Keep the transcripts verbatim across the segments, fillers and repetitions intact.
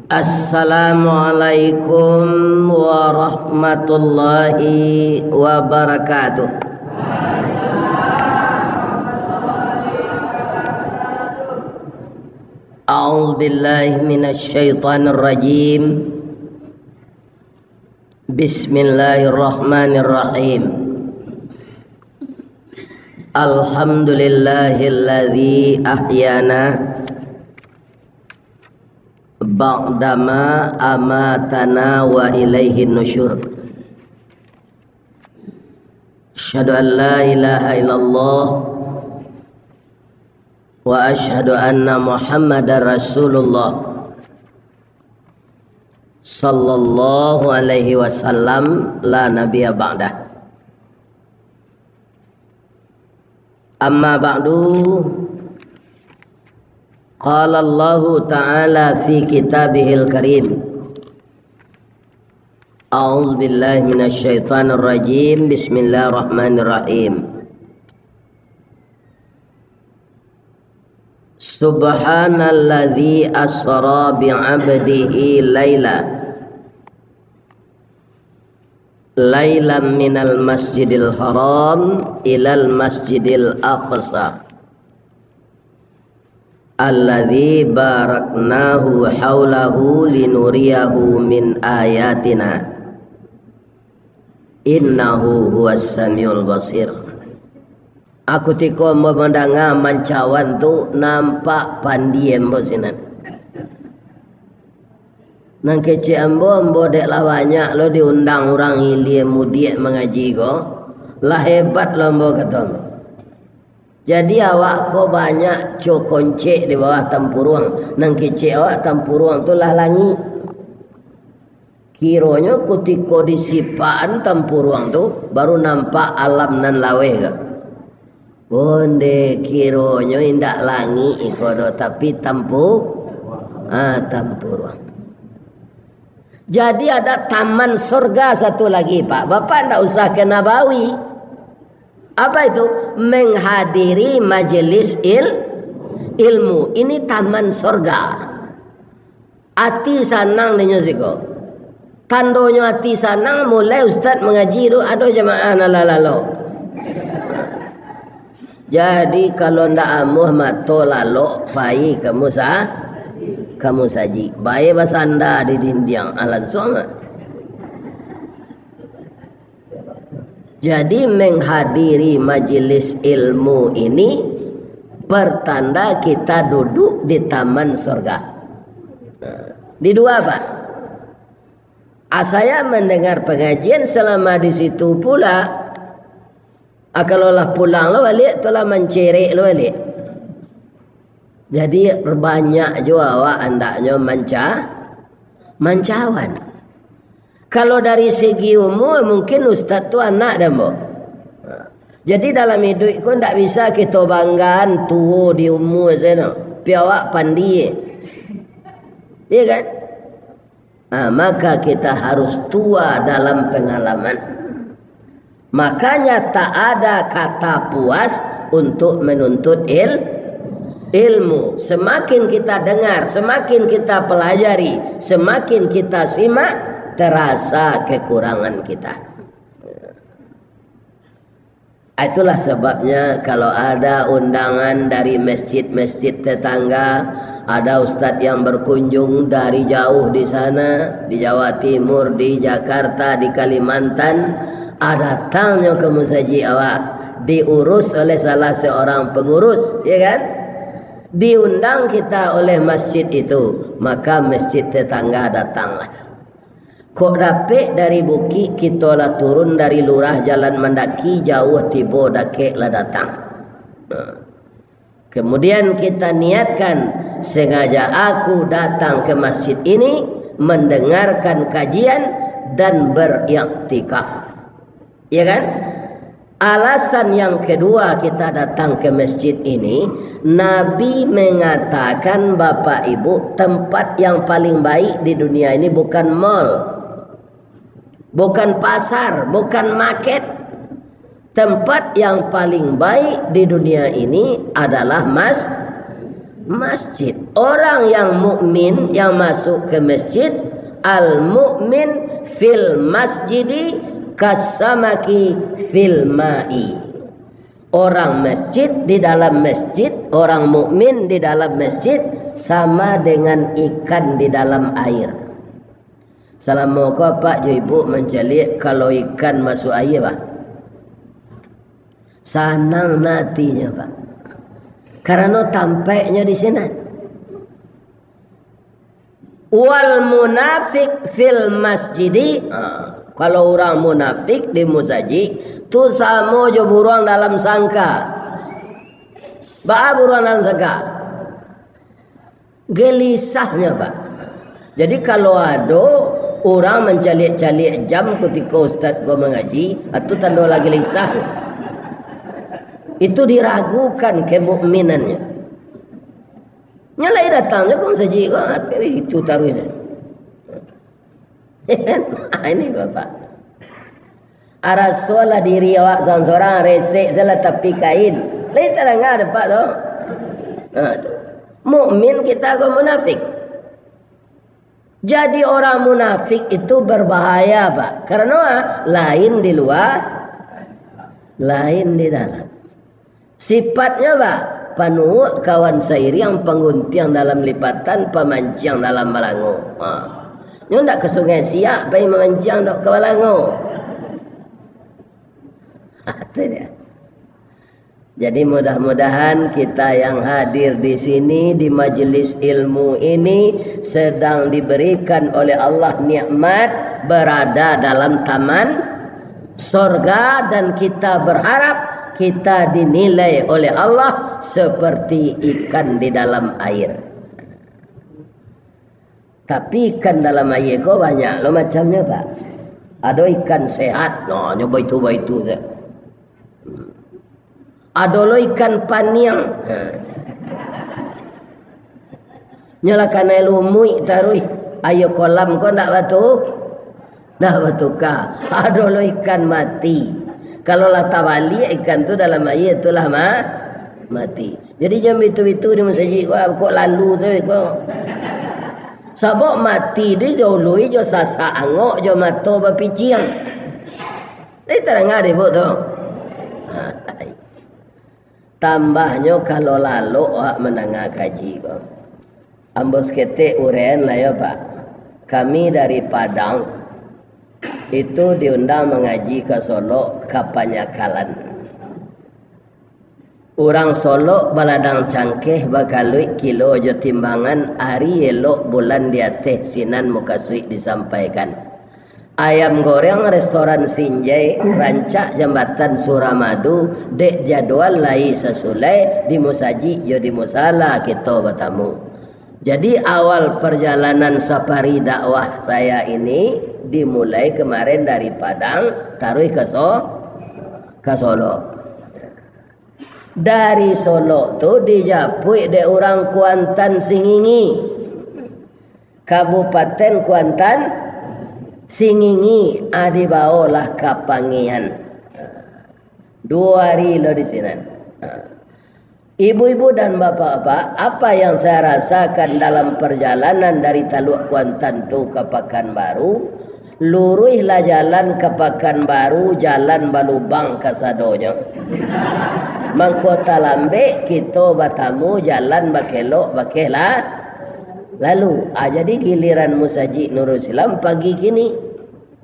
Assalamualaikum warahmatullahi wabarakatuh. A'udzubillahi minasyaitonirrajim. Bismillahirrahmanirrahim. Alhamdulillahilladzi ahyana ba'dama amatana wa ilaihin nusyur. Asyhadu an la ilaha illallah wa asyhadu anna Muhammadar Rasulullah sallallahu alaihi wasallam la nabiyya ba'dah. Amma ba'du, qala Allahu ta'ala fi kitabihil karim. A'udzubillahi minasyaitonirrajim. Bismillahirrahmanirrahim. Subhanalladzi asra bi'abdihi laila, lailam minal masjidil haram ilal masjidil aqsa, alladzi baraknahu haulahu linuriyahu min ayatina, innahu huwas samiul basir. Aku tiko ambo mandanga mancawan tu, nampak pandie ambo sinan. Nan kecek ambo, ambo dek lah banyak lo diundang urang ilia mudiak mangaji ko, lah hebat lo ambo, kato ambo. Jadi awak ko banyak co koncek di bawah tampuruang, nan kecek awak tampuruang tu lah langik. Kironyo kutiko disipakan tampuruang tu, baru nampak alam nan laweh ko. Onde, kironyo indak langik iko doh, tapi tampu-, ah, tampuruang. Jadi ada taman sorga satu lagi, Pak. Bapak ndak usah ke Nabawi. Apa itu? Menghadiri majelis il-, ilmu. Ini taman sorga. Ati sanang dinyo siko. Tandonyo ati sanang, mulai ustaz mangaji tu, ado jamaah nan lah lalok. Jadi, kalau ndak amuah mato lalok, pai ka musa-, ka musajik. Bae basanda di dindiang, ah, lansuang ah. Jadi, menghadiri majelis ilmu ini pertanda kita duduk di taman sorga. Di dua, Pak. Ah, saya mendengar pengajian selama di situ pula. Ah, kalau lah pulang lo baliak, tu lah mancerek lo baliak. Jadi, banyak juo awak andaknyo manca-, mancawan. Kalau dari segi umua, mungkin ustaz tu anak dek ambo. Jadi, dalam iduik ko ndak bisa kito banggaan tuo di umua sajo, pi awak pandie. Iya kan? Ah, maka kita harus tua dalam pengalaman. Makanya tak ada kata puas untuk menuntut il-, ilmu. Semakin kita dengar, semakin kita pelajari, semakin kita simak, terasa kekurangan kita. Itulah sebabnya, kalau ada undangan dari masjid-masjid tetangga, ada ustadz yang berkunjung dari jauh di sana, di Jawa Timur, di Jakarta, di Kalimantan, ah, datangnyo ka musajik awak, diurus oleh salah seorang pengurus, ya kan? Diundang kita oleh masjid itu, maka masjid tetangga datanglah. Kok dapek dari bukik, kito lah turun dari lurah jalan mandaki, jauah tibo, dakek lah datang. Nah. Kemudian kita niatkan, sengaja aku datang ke masjid ini, mendengarkan kajian, dan beriktikaf. Ya kan? Alasan yang kedua kita datang ke masjid ini, Nabi mengatakan, Bapak Ibu, tempat yang paling baik di dunia ini bukan mall, bukan pasar, bukan market. Tempat yang paling baik di dunia ini adalah mas-, Masjid. Orang yang mukmin yang masuk ke masjid, al-mu'min fil masjidi kasamaki fil ma'i. Orang masjid di dalam masjid, orang mukmin di dalam masjid sama dengan ikan di dalam air. Salamo ko apak jo ibu mancaliak kalau ikan masuk aia, bah? Sanang na atinyo, Pak. Karano tampeknyo di sinan. Wal munafik fil masjidi. Ha, kalau urang munafik di musajik, tu samo jo buruang dalam sangka. Baa buruang dalam sangka? Gelisahnyo, Pak. Jadi, kalau ado urang mancaliak-caliak jam kutiko ustaz ko mangaji, itu tando lah gelisah. Itu diragukan kemukminannyo. Nyo lai datang jo ka masajik ko, apo itu taruih. Ah, ini Bapak. Arasolah diri awak sorang-sorang, resek salah tapi kain. Lai tadanga dek Apak tu. Ha, tu. Mukmin kita ko munafik. Jadi orang munafik itu berbahaya, Pak. Karena lain di luar, lain di dalam. Sifatnyo, Pak, panuak kawan sairiang, pangguntiang dalam lipatan, pamanciang dalam balango. Ha. Nyo ndak ka Sungai Siak pai mamanciang dek ka balango. Ha, tu dia. Jadi, mudah-mudahan kita yang hadir di sini, di majelis ilmu ini, sedang diberikan oleh Allah nikmat berada dalam taman sorga, dan kita berharap kita dinilai oleh Allah seperti ikan di dalam air. Tapi ikan dalam aia ko banyak lo macamnyo, Pak. Ado ikan sehat, no, nyo baitu-baitu sajo. Ado lo ikan paniang. Ha. Nyo lah kanai lumuik taruih. Aia kolam ko ndak batu, ndak batuka. Ado lo ikan mati. Kalau lah tabaliak ikan tu dalam aia, tu lah ma-, mati. Jadi, jan bitu-bitu di masajik ko, kok lalu sajo ko. Sabab mati tu didaului jo sasak angok, jo mato bapiciang. Jadi, tadanga dek ibu tu. Ha, ai. Tambahnyo kalau lalok awak mandanga kaji ko. Ambo saketek uraian lah yo, Pak. Kami dari Padang, itu diundang mangaji ka Solok, ka Panyakalan. Urang Solok baladang cangkeh, bakaluik kilo jo timbangan, ari elok bulan di ateh, sinan mukasuik disampaikan. Ayam goreng restoran Sinjai, rancak jambatan Suramadu, dek jadwal lai sasulai, di musajik jo di musala kito batamu. Jadi, awal perjalanan safari dakwah saya ini dimulai kemarin dari Padang, taruih ka So-, ka Solok. Dari Solok tu dijapuik dek urang Kuantan Singingi. Kabupaten Kuantan Singingi, ah, dibawolah ka Pangian. Duo ari lo di sinan. Ibu-ibu dan bapak-bapak, apa yang saya rasakan dalam perjalanan dari Taluak Kuantan tu ka Pakanbaru, luruihlah jalan ka Pakanbaru, jalan balubang kasadonyo. Mangko talambek kito batamu, jalan bakelok bakeh la-, lalu. Ah, jadi giliran Musajik Nurul Islam pagi kini.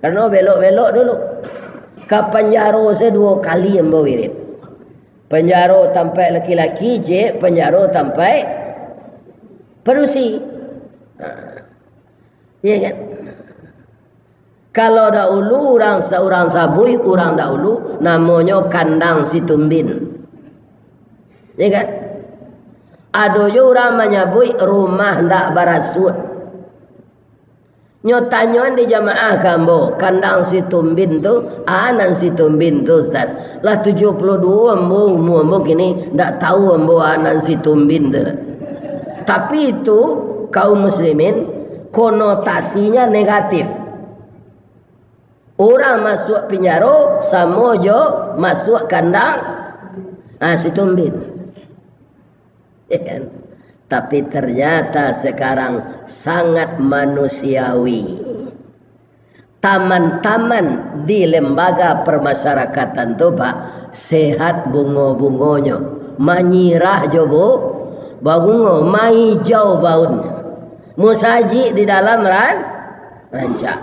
Karano belok-belok dulu. Ka panjaro se duo kali ambo wirid. Panjaro tampaik laki-laki, jek panjaro tampaik padusi. Ha. Iya kan? Kalau dahulu urang sa-, urang Sabuih, urang dahulu namonyo Kandang Situmbin. Iya kan? Ado jo urang manyabuik rumah ndak barasuak. Nyo tanyoan di jamaah ka ambo, Kandang Situmbin tu, a nan Situmbin tu, Ustaz? Lah tujuah puluah duo ambo, umua ambo kini, ndak tahu ambo a nan Situmbin tu. Tapi itu, kaum muslimin, konotasinyo negatif. Urang masuak pinjaro samo jo masuak kandang, ah, Situmbin. Ya kan? Tapi ternyata sekarang sangat manusiawi. Taman-taman di lembaga permasyarakatan tu, Pak, sehat bungo-bungonyo, manyirah jo bu-, babungo, maijau baunnyo. Musajik di dalam ran-, rancak.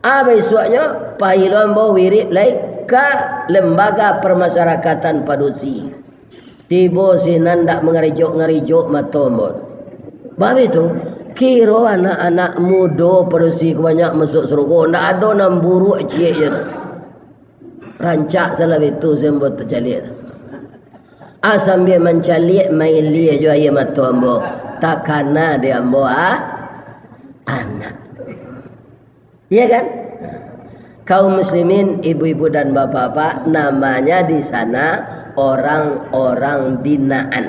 Ah, bisuaknyo, pai lo ambo wirid lai ka lembaga permasyarakatan padusi. Tibo sinan ndak mangarijok-ngarijok mato ambo. Bab itu, kiro anak-anak mudo padusi ko banyak masuak surugo, ndak ado nan buruak ciek je tu. Rancak salah itu si ambo tacaliak tu. Ah, sambia mancaliak, mailia jo aia mato ambo. Takana di ambo, ah, anak. Iya kan? Kaum muslimin, ibu-ibu dan bapak-bapak, namanya di sana orang-orang binaan.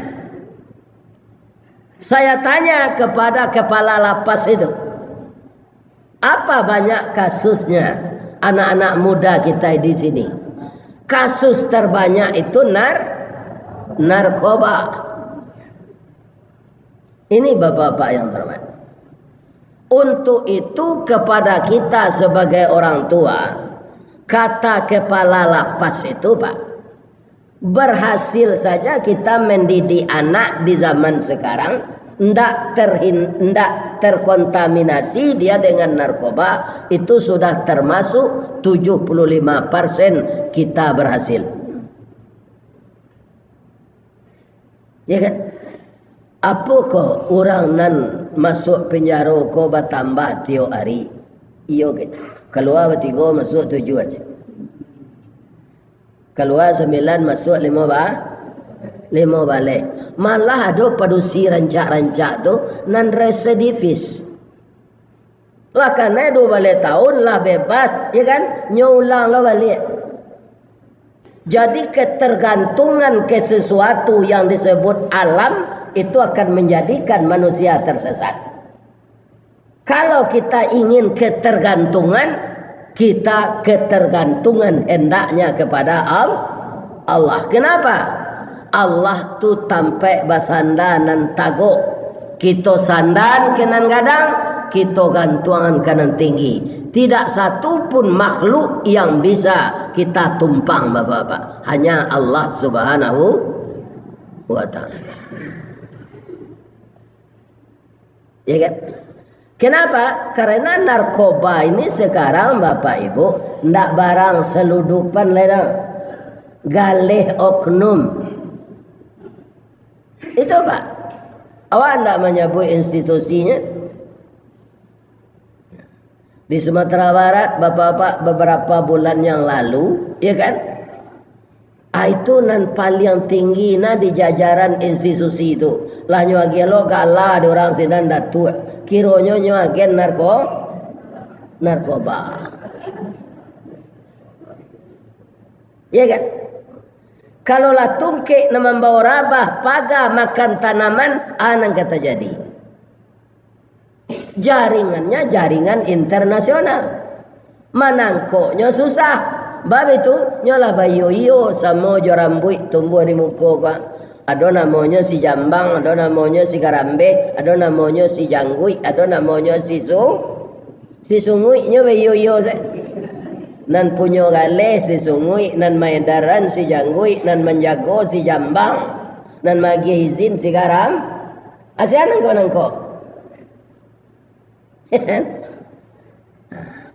Saya tanya kepada kepala lapas itu, apa banyak kasusnya anak-anak muda kita di sini? Kasus terbanyak itu nar-, narkoba. Ini bapak-bapak yang terhormat. Untuk itu, kepada kita sebagai orang tua, kata kepala lapas itu, Pak, berhasil saja kita mendidik anak di zaman sekarang, ndak terhin-, ndak terkontaminasi dia dengan narkoba, itu sudah termasuk tujuh puluh lima persen kita berhasil. Ya kan? Apokoh urang nan masuak penjaro ko batambah tiok ari? Iyo kan? Kalua batigo, masuak tujuah aja. Kalua sambilan, masuak limo ba-, limo baleh. Malah ado padusi rancak-rancak tu nan residivis. Lah kanai duo baleh taun, lah bebas, ya kan? Nyo ulang lo baliak. Jadi, ketergantungan ke sesuatu yang disebut alam itu akan menjadikan manusia tersesat. Kalau kita ingin ketergantungan, kita ketergantungan hendaknya kepada Al-, Allah. Kenapa? Allah tu tampek basanda nan tagok. Kito sandan ka nan gadang, kito gantuangan ka nan tinggi. Tidak satu pun makhluk yang bisa kita tumpang, Bapak-bapak. Hanya Allah Subhanahu wa Ta'ala. Ya kan? Kenapa? Karena narkoba ini sekarang, Bapak Ibu, ndak barang seludupan lai doh. Galeh oknum. Itu, Pak. Awak ndak manyabuik institusinya. Di Sumatera Barat, Bapak-bapak, beberapa bulan yang lalu, ya kan? Ah, itu nan paliang tinggi nah di jajaran institusi tu. Lah nyo agiah lo gala di urang sinan datuak. Kironyo nyo agen narko-, narkoba. Ya kan? Kalau lah tungkek nan mambao rabah, paga makan tanaman, ah, nan ka tajadi. Jaringannya jaringan internasional. Manangkoknyo susah. Bab itu, nyo lah baiyo-iyo samo jo rambuik tumbuah di muko ko. Ado namonyo si jambang, ado namonyo si garambeh, ado namonyo si jangguik, ado namonyo si su-, si sunguik, nyo baiyo-iyo se. Nan punyo galeh si sunguik, nan maedaran si jangguik, nan manjago si jambang, nan magiah izin si garam-, Asian nangko-nangko.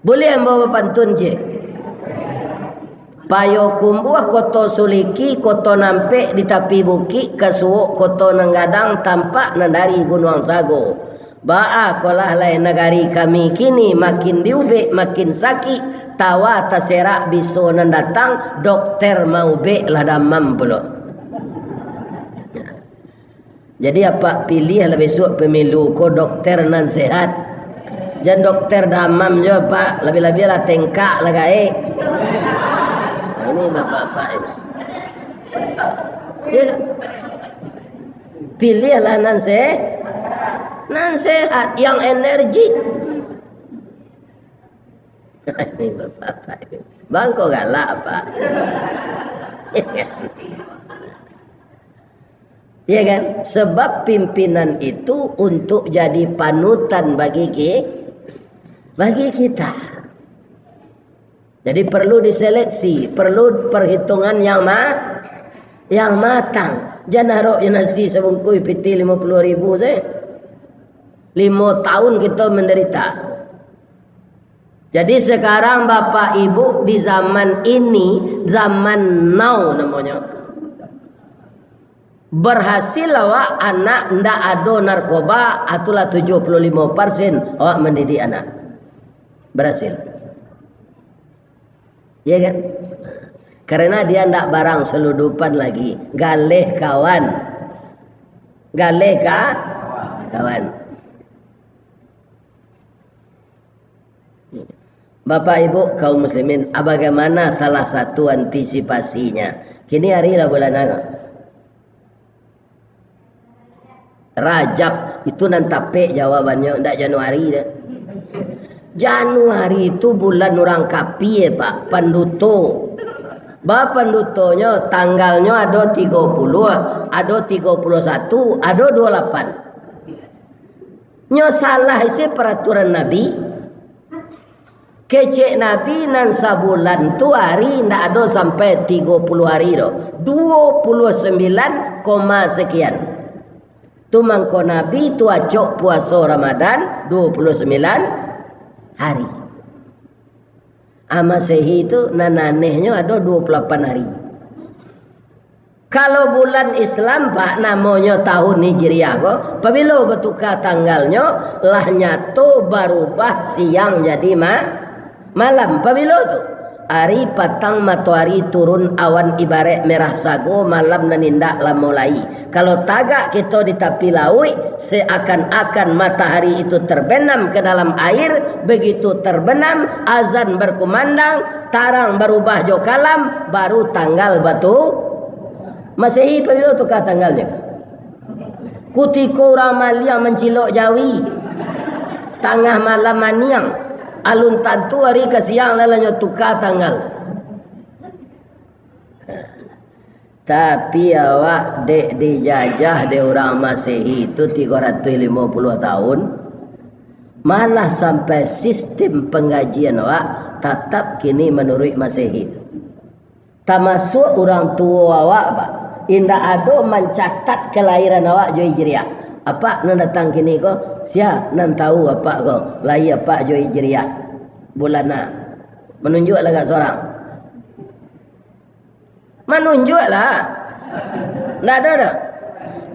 Buliah ambo bapantun, cik? Payokumbuah, Koto Suliki, Koto Nampek di tapi bukik, ka suok Koto Nan Gadang, tampak nan dari Gunuang Sago. Baa kolah lai nagari kami kini, makin diubek, makin sakik, tawa taserak biso nan datang, dokter maubek lah damam pulo. Jadi, apak pilihlah bisuak pemilu ko dokter nan sehat. Jan dokter damam jo, Pak. Labiah-labiah lah tengkak lah gaek. Nah, ini bapak-bapak ini. Ya. Pilihlah nan se-, nan sehat, yang energik. Ini bapak-bapak ini. Bang, kok galak, Pak? Ya kan? Iya kan? Sebab pimpinan itu untuk jadi panutan bagi ki-, bagi kita. Jadi perlu diseleksi, perlu perhitungan yang ma-, yang matang. Jan arok je nasi sabungkuih pitih limo puluah ribu sajo. Limo tahun kita menderita. Jadi sekarang Bapak Ibu di zaman ini, zaman now namonyo, berhasil awak anak ndak ado narkoba, itulah tujuh puluh limo persen awak mendidik anak. Berhasil. Iya kan? Karena dia ndak barang seludupan lagi. Galeh kawan. Galeh ka-, kawan. Bapak Ibu kaum muslimin, a, bagaimana salah satu antisipasinya? Kini hari lah bulan anu. Rajab, itu nan tapek jawabannyo, ndak Januari doh. Januari itu bulan urang kapie, Pak, panduto. Ba pandutonyo, tanggalnyo ado tigo puluah, ado tigo puluah satu, ado duo lapan. Nyo salah isi peraturan Nabi. Kecek Nabi nan sabulan tu ari ndak ado sampai tigo puluah ari doh. Duo puluah sambilan koma sekian. Tu mangko Nabi tu acok puaso Ramadan duo puluah sambilan hari. A, Masehi tu nan anehnyo ado duo puluah lapan hari. Kalau bulan Islam, Pak, namonyo tahun Hijriah ko, pabilo batuka tanggalnyo, lah nyato barubah siang jadi ma-, malam. Pabilo tu? Ari patang matoari turun awan ibaraik merah sago, malam nan indak lamo lai. Kalau tagak kito di tapi lauik, seakan-akan matahari itu terbenam ke dalam air, begitu terbenam, azan berkumandang, tarang barubah jo kalam, baru tanggal batu-, Masehi pabilo tuka tanggalnyo? Kutiko urang maliang mancilok jawi, tangah malam maniang, alun tantu ari ka siang lah nyo tuka tanggal. Tapi awak dek dijajah dek urang Masehi tu tigo ratuih limo puluah tahun, malah sampai sistim panggajian awak tatap kini manuruik Masehi. Tamasuak urang tuo awak, Pak, indak ado mancatat kalahiran awak jo Hijriah. Apak nan datang kini ko, sia nan tahu apak ko, lahia apak jo Hijriah bulan na? Manunjuak lah agak sorang. Manunjuak lah. Ndak ado doh.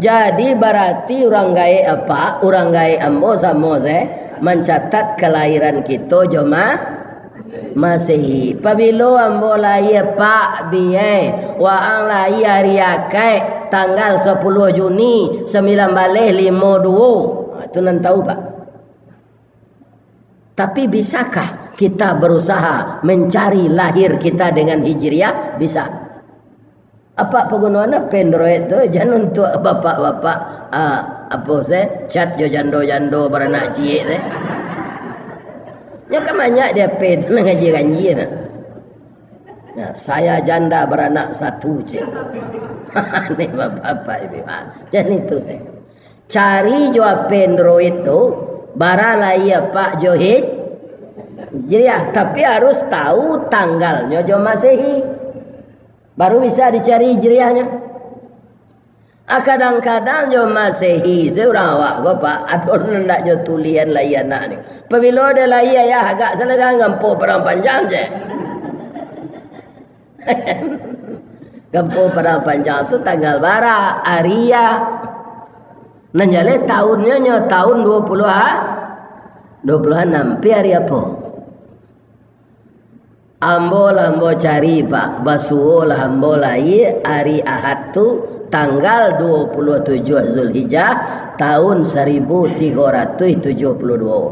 Jadi, barati urang gaek apak, urang gaek ambo samo se mancatat kalahiran kito jo ma-, Masehi. Pabilo ambo lahia, Pak, biai, waang lahia ari Akaik, tanggal sapuluah Juni, sambilan baleh limo duo. Ha, tu nan tahu, Pak. Tapi bisakah kita berusaha mencari lahir kita dengan Hijriah? Bisa. Apak pagunoan apo Android tu, jan untuak bapak-bapak, ah, apo se, chat jo jando-jando baranak ciek tu. Nyo kan banyak di H P tu nan ganjia-ganjia tu. Nah, saya janda beranak satu, cek. Ni bapak-bapak ibu. Ah, jan itu se. Cari jo H P Android tu, bara lahia apak jo Hij-, Hijriah, tapi harus tahu tanggalnyo jo Masehi. Baru bisa dicari Hijriahnyo. Ah, kadang-kadang jo Masehi, se urang awak ko, Pak, ado nan ndak nyo tulihan lahia anak ni. Pabilo dah lahia, yah, agak salah dah ngampo parang panjang je. Ngampo parang panjang tu tanggal bara, ari a. Nan jaleh tahunnyo nyo tahun duo puluah, ah, duo puluah anam. Pi ari apo? Ambo lah ambo cari, Pak. Basuo lah ambo lahia ari Ahad tu, tanggal duo puluah tujuah Zulhijjah, tahun saribu tigo ratuih tujuah puluah duo.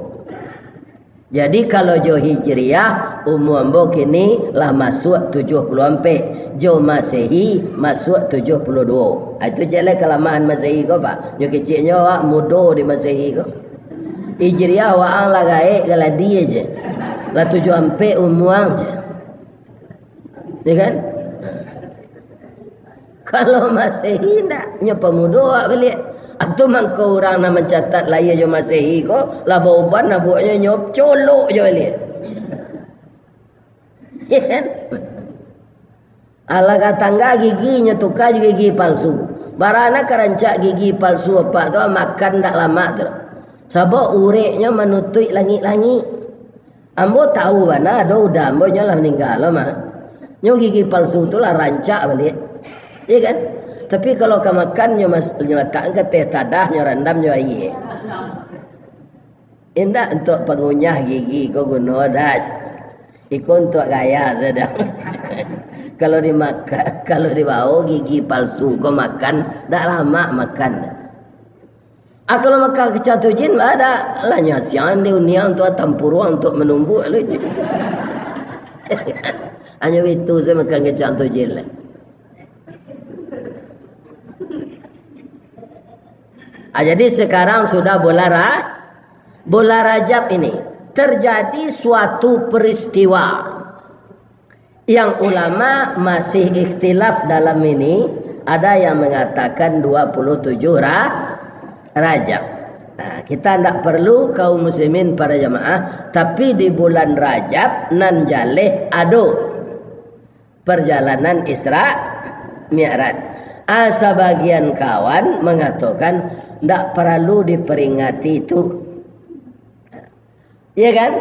Jadi, kalau jo Hijriah, umua ambo kini lah masuak tujuah puluah ampek, jo Masehi masuak tujuah puluah duo. Ah, itu je lah kalamahan Masehi ko, Pak. Nyo keceknyo awak mudo di Masehi ko. Hijriah waang lah gaek galadi aje. Lah tujuah ampek umua ang je. Ya kan? Kalau Masehi ndak, nyo pamudo awak baliak. Atau mangko urang nan mancatat lahia jo Masehi ko, lah bauban abuaknyo, nyo colok jo baliak. Ya kan? Alah ka tangga gigi nyo tuka jo gigi palsu. Bara nan ka rancak gigi palsu apak tu, makan ndak lamak tu. Sabab ureknyo manutuik langik-langik. Ambo tahu bana, ado uda ambo nyo lah maningga lo mah. Nyo gigi palsu tu lah rancak baliak. Iya kan? Tapi kalau ka makan nyo mas-, nyo latak ka teh tadah, nyo randam jo aia. Indak untuak pangunyah gigi ko guno dah. Iko untuak gaya sajo. Kalau dimaka-, kalau dibao gigi palsu ko makan, dak lamak makan. Ah, kalau makan kacang tujin, ada lah nyo siang di uniang tu, tampuruang tu manumbuak lu itu. Hanyo itu sajo makan kacang tujin lah. Ah, jadi sekarang sudah bulan Ra-, bulan Rajab ini terjadi suatu peristiwa yang ulama masih ikhtilaf dalam ini. Ada yang mengatakan dua puluh tujuh Ra-, Rajab. Nah, kita ndak perlu, kaum muslimin para jamaah, tapi di bulan Rajab nan jaleh ado perjalanan Isra Mi'raj. Ah, sabagian kawan mangatokan ndak paralu diperingati itu. Iya kan?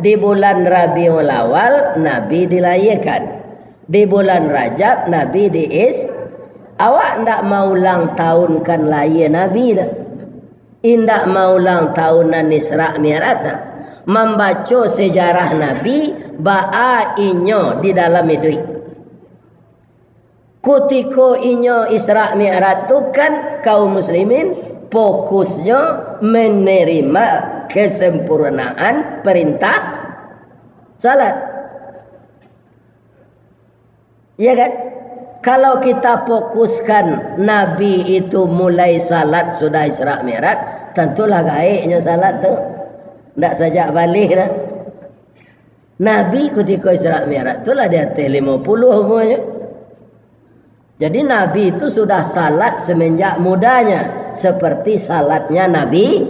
Di bulan Rabiul Awal Nabi dilahiakan. Di bulan Rajab Nabi diis-, awak ndak maulang tahunkan lahia Nabi dah. Indak maulang tahun nan Isra Mi'raj, nah. Mambaco sejarah Nabi, baa inyo di dalam iduik. Kutiko inyo Isra Mi'raj tu kan, kaum muslimin, fokusnyo menerima kesempurnaan perintah salat. Iya kan? Kalau kita fokuskan Nabi itu mulai salat sudah Isra Mi'raj, tantulah gaeknyo salat tu. Ndak sajak baleh dah. Nabi kutiko Isra Mi'raj tu lah di ateh limo puluah umurnyo. Jadi Nabi itu sudah salat semenjak mudanya, seperti salatnya Nabi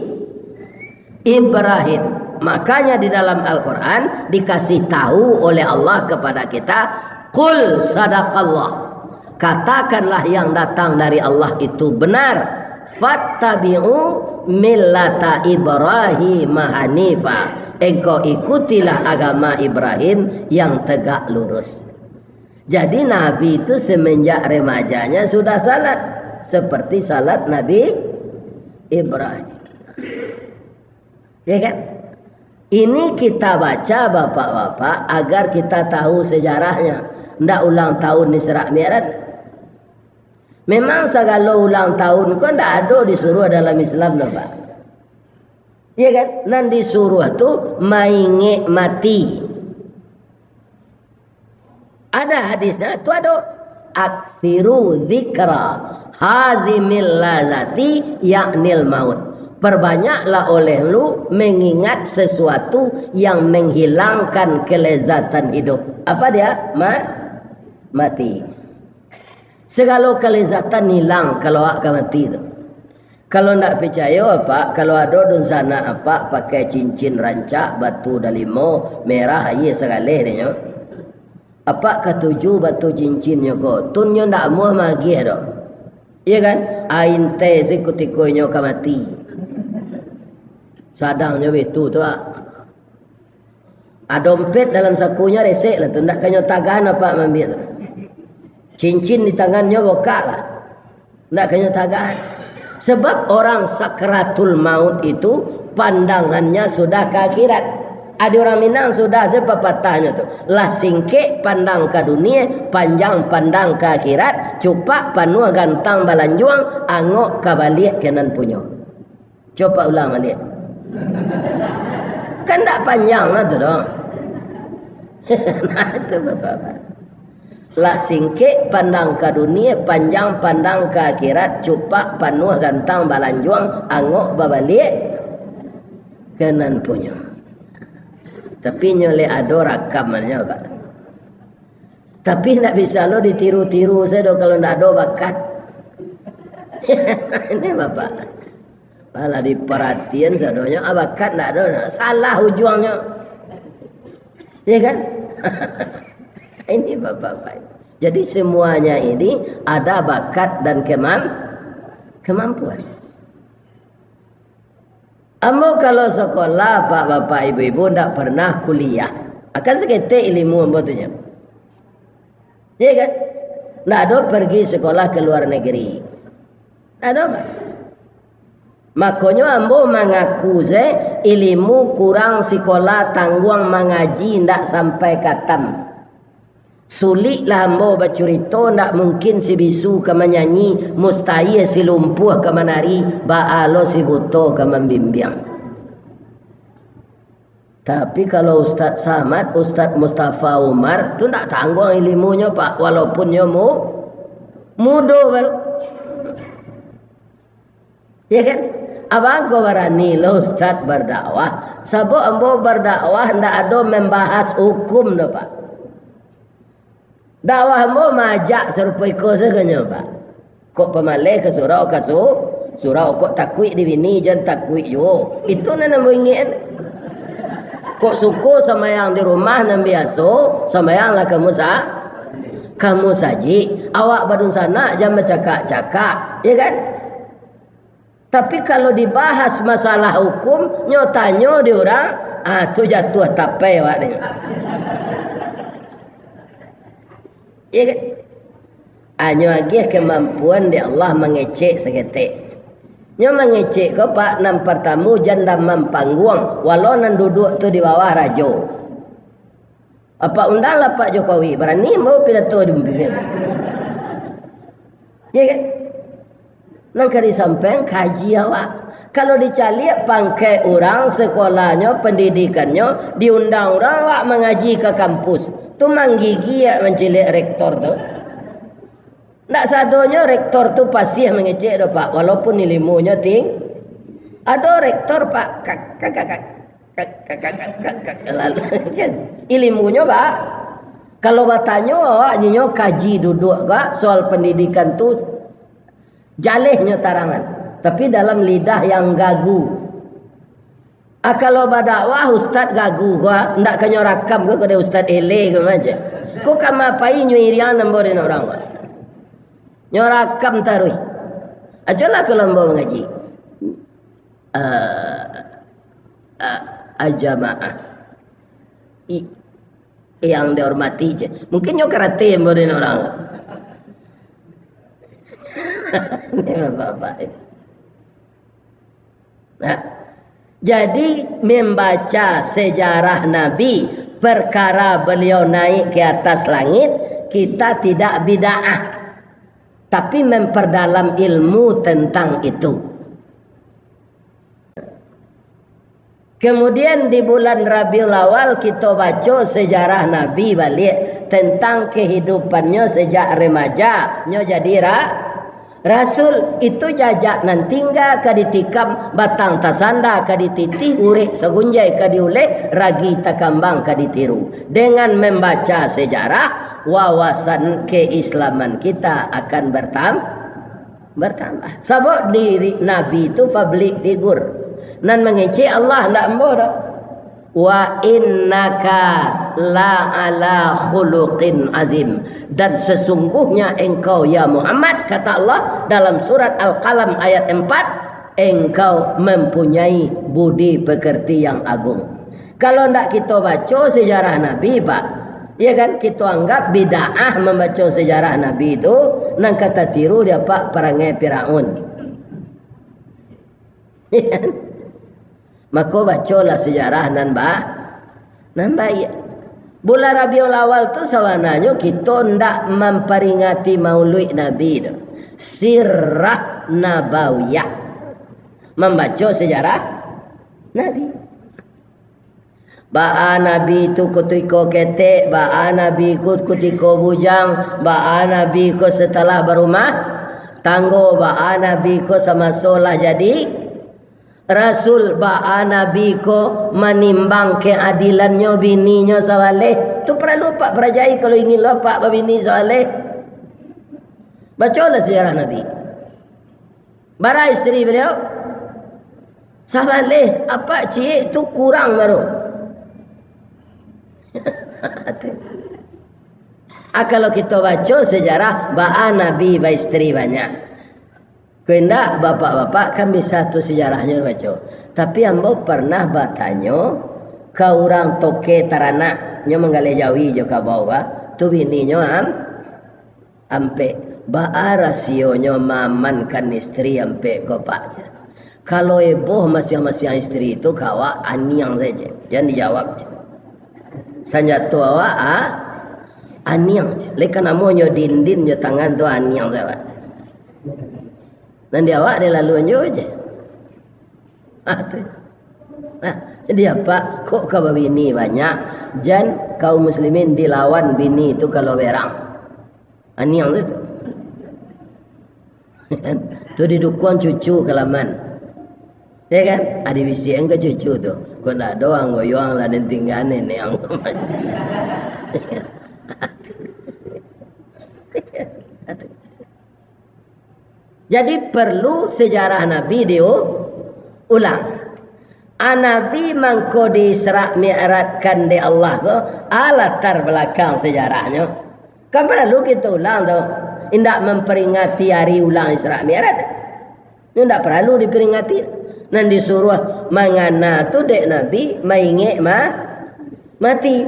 Ibrahim. Makanya di dalam Al-Quran dikasih tahu oleh Allah kepada kita, "Qul sadaqallah." Katakanlah yang datang dari Allah itu benar. "Fattabi'u millata Ibrahim hanifa." Engkau ikutilah agama Ibrahim yang tegak lurus. Jadi Nabi itu semenjak remajanya sudah salat, seperti salat Nabi Ibrahim. Ya kan? Ini kita baca, bapak-bapak, agar kita tahu sejarahnya. Ndak ulang tahun Isra Mi'raj. Memang sagalo ulang tahun ko ndak ado disuruah dalam Islam, no, Pak. Ya kan? Nan disuruah tu maingek mati. Ada hadisnya, tu ado, "Aksiru zikra hazimil lazati, yaknil maut." Perbanyaklah oleh lu mengingat sesuatu yang menghilangkan kelezatan hidup. Apa dia? Ma-, mati. Segalo kelezatan hilang kalau awak ka mati tu. Kalau ndak picayo, Pak, kalau ado dunsanak Apak pakai cincin rancak, batu dalimo, merah, aia sagaleh dinyo, Apak katuju batu cincinnyo ko, tun nyo ndak amuah magiah doh. Iya kan? Ai intai se kutiko inyo ka mati. Sadangnyo baitu tu, Pak. Ah, dompet dalam sakunyo resek lah tu, ndak kanyo tagahan Apak maambiak tu. Cincin di tangannyo bokak lah, ndak kanyo tagahan. Sebab orang sakratul maut itu pandangannya sudah ka akhirat. Ado urang Minang sudah se papatahnyo tu, "Lah singkek pandang ka dunia, panjang pandang ka akhirat, cupak panuah gantang balanjuang, angok ka baliak ka nan punyo." Cupak ulang baliak. Kan ndak panjang lah tu doh. Nah, tu bapak-bapak. Lah singkek pandang ka dunia, panjang pandang ka akhirat, cupak panuah gantang balanjuang, angok babaliak ka nan punyo. Tapi nyo leh ado rakamannyo, Pak. Tapi ndak bisa lo ditiru-tiru sajo kalau ndak ado bakat. Ini Bapak. Alah diparatian sadonyo, ah, bakat ndak ado, nah, salah ujuangnyo. Ya kan? Ini Bapak-bapak. Jadi semuanya ini ada bakat dan kemam-, kemampuan. Ambo kalau sekolah, Pak, Bapak, Ibu-ibu, ndak pernah kuliah. Akan saketek ilimu ambo tu nyo. Iya kan? Ndak ado pergi sekolah ke luar negeri. Ndak ado, Pak. Makonyo ambo mangaku se, ilimu kurang, sikola tangguang, mangaji ndak sampai katam. Suliklah ambo bacurito, ndak mungkin si bisu ka manyanyi, mustahia si lumpuah ka manari, baa lo si buto ka mambimbiang. Tapi kalau Ustaz Samad, Ustaz Mustafa Umar, tu ndak tangguang ilimunyo, Pak, walaupun nyo mu-, mudo baru. Ya kan? Abang ko barani lo Ustaz berdakwah, sabab ambo berdakwah ndak ado membahas hukum doh, Pak. Dakwah ambo maajak sarupo iko sajo nyo, Pak. Kok pamaleh ka surau, ka su-, surau, kok takuik di bini, jan takuik juo. Itu nan ambo ingin. Kok suko sambayang di rumah nan biaso, sambayanglah kamu sa-, kamu sajik. Awak badunsanak jan bacakak-cakak, ya kan? Tapi kalau dibahas masalah hukum, nyo tanyo di urang, ah, tu jatuah tapai awak ni. Iya kan? Ah, nyo agiah kemampuan di Allah mangecek saketek. Nyo mangecek ko, Pak, nan partamo jan damam pangguang, walau nan duduak tu di bawah rajo. Apak undanglah Pak Jokowi, barani ambo pidato di mumpinyo. Ya kan? Nan ka disampaian kaji awak. Kalau dicaliak pangkek urang, sekolahnyo, pendidikannyo, diundang urang awak mangaji ka kampus. Tu manggigiak mancilek rektor tu. Ndak sadonyo rektor tu pasiah mangecek doh, Pak, walaupun ilimunyo ting-, ado rektor, Pak, kak, kak, kak, kak, kak, kak, kak, kak, kak, lalu, kan? Ilimunyo, Pak, kalau batanyo awak, nyo kaji duduak, Kak, soal pendidikan tu jalehnyo tarangan, tapi dalam lidah yang gagu. Ah, kalau badakwah ustaz gagu ko, ah, ndak ka nyo rakam ko, kode ustaz ele ko maja. Ko kama pai nyo irian ambo dek urang ko. Nyo rakam taruih. Ajolah kalau ambo mangaji. Ah, ah, ah, jamaah. I-, yang dihormati je. Mungkin nyo karate ambo dek urang ko. Ni bapak-bapak. Nah, jadi membaca sejarah Nabi, perkara beliau naik ke atas langit, kita tidak bid'ah, tapi memperdalam ilmu tentang itu. Kemudian di bulan Rabiul Awal kito baco sejarah Nabi baliak tentang kehidupannyo sejak remaja nyo jadi ra-, rasul. Itu jajak nan tingga ka ditikam, batang tasanda ka dititih, urek sagunjai ka diuleh, ragi takambang ka ditiru. Dengan membaca sejarah, wawasan keislaman kita akan bertam-, bertambah. Sabab diri Nabi tu public figure. Nan mangecek Allah, ndak ambo doh. "Wa innaka la ala khuluqin azim." Dan sesungguhnya engkau, ya Muhammad, kata Allah dalam surat Al-Qalam ayat empat, engkau mempunyai budi pekerti yang agung. Kalau ndak kito baco sejarah Nabi, Pak, ya kan, kito anggap bid'ah mambaco sejarah Nabi tu, nan ka tatiru dek apak parangai Firaun. Ya kan? Mako bacolah sejarah nan ba-, nan baiak. Bulan Rabiul Awal tu sabananyo kito ndak mamperingati Mauluik Nabi tu. Sirah Nabawiyah. Mambaco sejarah Nabi. Baa Nabi tu kutiko ketek, baa Nabi ku-, kutiko bujang, baa Nabi ko setelah barumah tanggo, baa Nabi ko samaso lah jadi Rasul, baa Nabi ko manimbang keadilannyo bininyo sabaleh. Tu paralu apak parajai kalau ingin lo apak babini sabaleh. Bacolah sejarah Nabi. Bara isteri baliau? Sabaleh, apak ciek tu kurang baru. Ah, kalau kito baco sejarah, baa Nabi baisteri banyak. Kok indak, bapak-bapak kan bisa tu sejarahnyo baco. Tapi ambo parnah batanyo ka urang toke taranak, nyo manggaleh jawi jo kabau ka, tu bininyo am-, ampek. Baa rasionyo maamankan isteri ampek ko, Pak? Kalau eboh masiang-masiang isteri tu ka awak, aniang sajo, jan dijawab. Sanjato awak, ah, aniang. Lai ka namonyo dindin jo tangan tu aniang sajo. Nan di awak dilaluan juo je. Ah, tu. Nah, jadi apak, kok ka babini banyak, jan kaum muslimin dilawan bini tu kalau berang. Aniang tu. Tu didukuang cucu ka laman. Ya kan? Adi bisiakan ka cucu tu. Kok ndak ado ang goyuang lah, den tingga nenek ang. Jadi, perlu sejarah Nabi diulang. A, Nabi mangko di-Isra Mi'rajkan dek Allah ko, a, latar belakang sejarahnyo. Kan paralu kito ulang tu. Indak memperingati ari ulang Isra Mi'raj. Nyo ndak paralu diperingati. Nan disuruah mangana tu dek Nabi, maingek ma-, mati.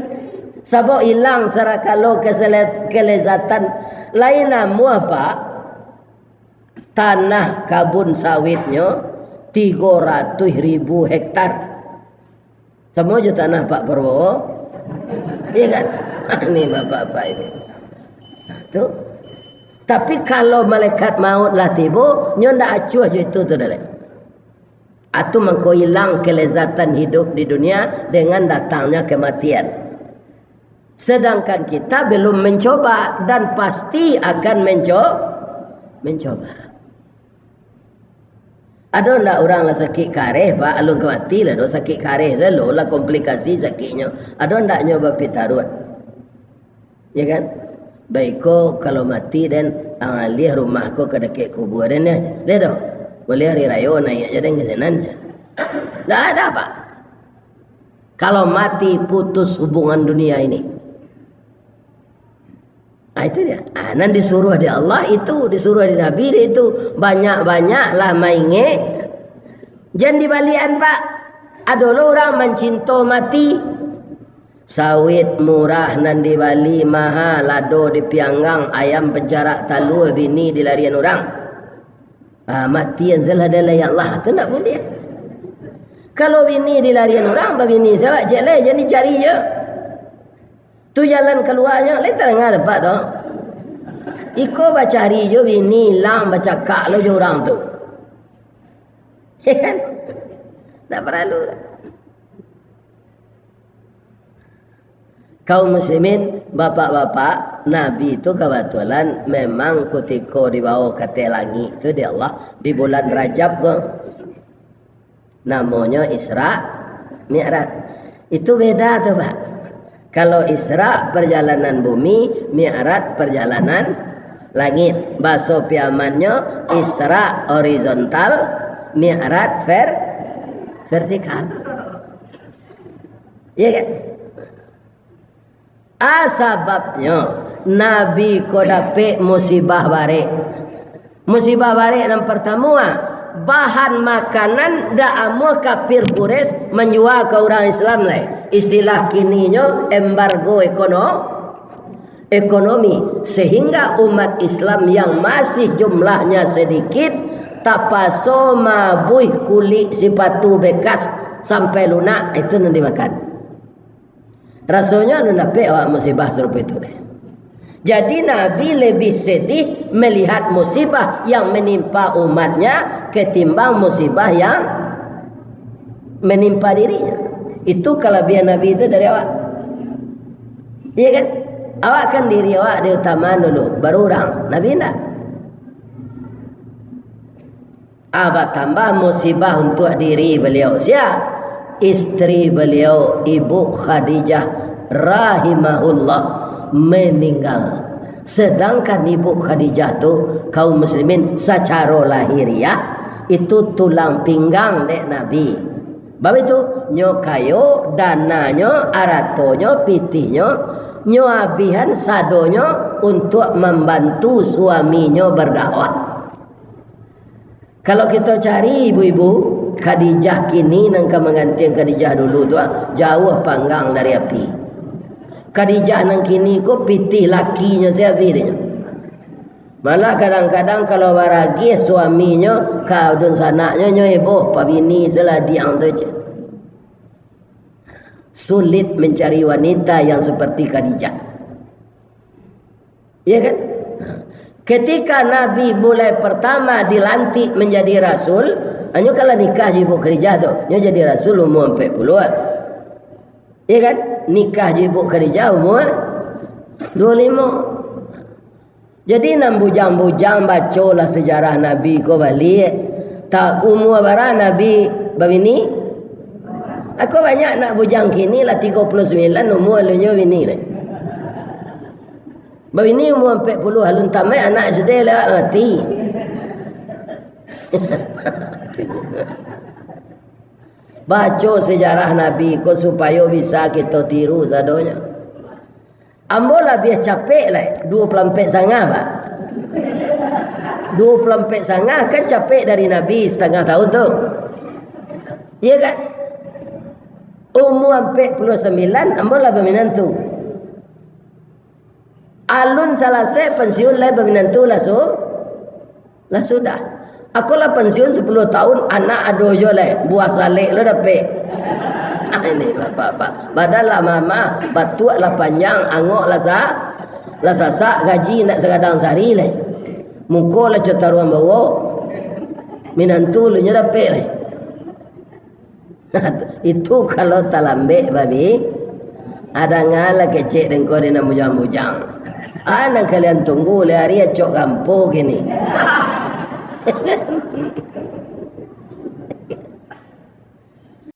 Sabab ilang sarakalo kesele-, kelezatan. Lai namuah, Pak, tanah kabun sawitnyo tigo ratuih ribu hektar. Samo jo tanah Pak Prabowo. Iya kan? Ini bapak-bapak ini. Tu. Tapi kalau malaikat maut lah tibo, nyo ndak acuah jo itu tu, Dalek. Atu mangko ilang kelezatan hidup di dunia dengan datangnya kematian. Sedangkan kita belum mencoba dan pasti akan menco-, mencoba. Ado ndak urang lah sakik kareh, Pak, alun ka mati lah doh, sakik kareh sajo lah komplikasi sakiknyo. Ado ndak nyo bapitaruah? Ya kan? Baiko kalau mati den, ang aliah rumah ko ka dakek kubua den, ya. Deh doh. Buliah hari rayo naiak je den ka sinan je. Ndak ada, Pak. Kalau mati, putus hubungan dunia ini. Ah, itu dia. Ah, nan disuruah di Allah itu, disuruah di Nabi dia itu, banyak-banyaklah maingek. Jan dibalian, Pak. Ado lo urang mancinto mati. Sawit murah nan dibali maha, lado dipianggang, ayam pancarak talua, bini dilarian urang. Ah, matian salah dalai Allah, tu ndak buliah. Kalau bini dilarian urang, babini sajo, cek lai, jan dicari je. Tu jalan kaluanyo, lai tadanga dapek tu. Iko bacari jo bini ilang, bacakak lo jo urang tu. Ya kan? Ndak paralu lah. Kaum muslimin, bapak-bapak, Nabi tu kabatulan memang kutiko dibawo ka ateh langik tu dek Allah di bulan Rajab ko. Namonyo Isra Mi'raj. Itu beda tu, Pak. Kalau Isra perjalanan bumi, Mi'raj perjalanan langit. Baso Piamannyo, Isra horizontal, Mi'raj ver-, vertikal. Iya kan? A, sababnyo Nabi ko dapek musibah barek. Musibah barek nan partamo, a, bahan makanan dak amuah kafir Quraisy manjua ka urang Islam lai. Istilah kininyo embargo ekono-, ekonomi, sehingga umat Islam yang masih jumlahnya sedikit tapaso mabuih kulik sipatu bekas sampai lunak, itu nan dimakan. Rasonyo alun dapek awak musibah sarupo itu deh. Jadi, Nabi lebih sedih melihat musibah yang menimpa umatnya ketimbang musibah yang menimpa dirinya. Itu kelebihan Nabi itu dari awak. Iya kan? Awak kan diri awak diutamakan dulu, baru urang. Nabi indak. Ah, batambah musibah untuak diri baliau. Sia? Istri baliau, Ibu Khadijah rahimahullah, meninggal. Sedangkan Ibu Khadijah tu, kaum muslimin, sacaro lahiriah, itu tulang pinggang dek Nabi. Bab itu, nyo kayo, dananyo, aratonyo, pitihnyo, nyo abihan sadonyo untuak mambantu suaminyo berdakwah. Kalau kito cari ibu-ibu, Khadijah kini nan ka manggantian Khadijah dulu tu, ah, jauah panggang dari api. Khadijah nan kini ko pitih lakinyo se abih dek nyo. Malah kadang-kadang kalau baragiah suaminyo ka dunsanaknyo, nyo eboh pabini saladiang tu je. Sulit mencari wanita yang seperti Khadijah. Iya kan? Ketika Nabi mulai pertama dilantik menjadi rasul, hanyo kalau nikah jo Ibu Khadijah tu, nyo jadi rasul umur ampek puluah. Iya kan? Nikah jo Ibu Khadijah umur dua limo. Jadi, nan bujang-bujang, bacolah sejarah Nabi ko baliak. Tak umur bara Nabi babini? Ako banyak nak bujang kini lah tigo puluah sambilan umur alun nyo bini lai. Babini umur ampek puluah alun tamaik, anak S D lewat mati. Baco sejarah Nabi ko supayo bisa kito tiru sadonyo. Ambo labiah capek lai, duo puluah ampek sangah, Pak. Duo puluah ampek sangah kan capek dari Nabi satangah tahun tu. Iya kan? Umur ampek puluah sambilan, ambo lah baminantu. Alun salasai pansiun lai baminantu lah su-, lah sudah. Ako lah pansiun sapuluah tahun, anak ado juo lai, buah salek lo dapek. Ah, ini bapak-bapak. Badan lah mamah, batuak lah panjang, angok lah sa-, lah sasak, gaji indak sagadang sari lai. Muko lah co taruang bawok. Minantu lo nyo dapek lai. Itu kalau talambek, babi. Adangalah kecek dengko di nan bujang-bujang. Ah, nan kalian tunggu leh ari acok gampo kini.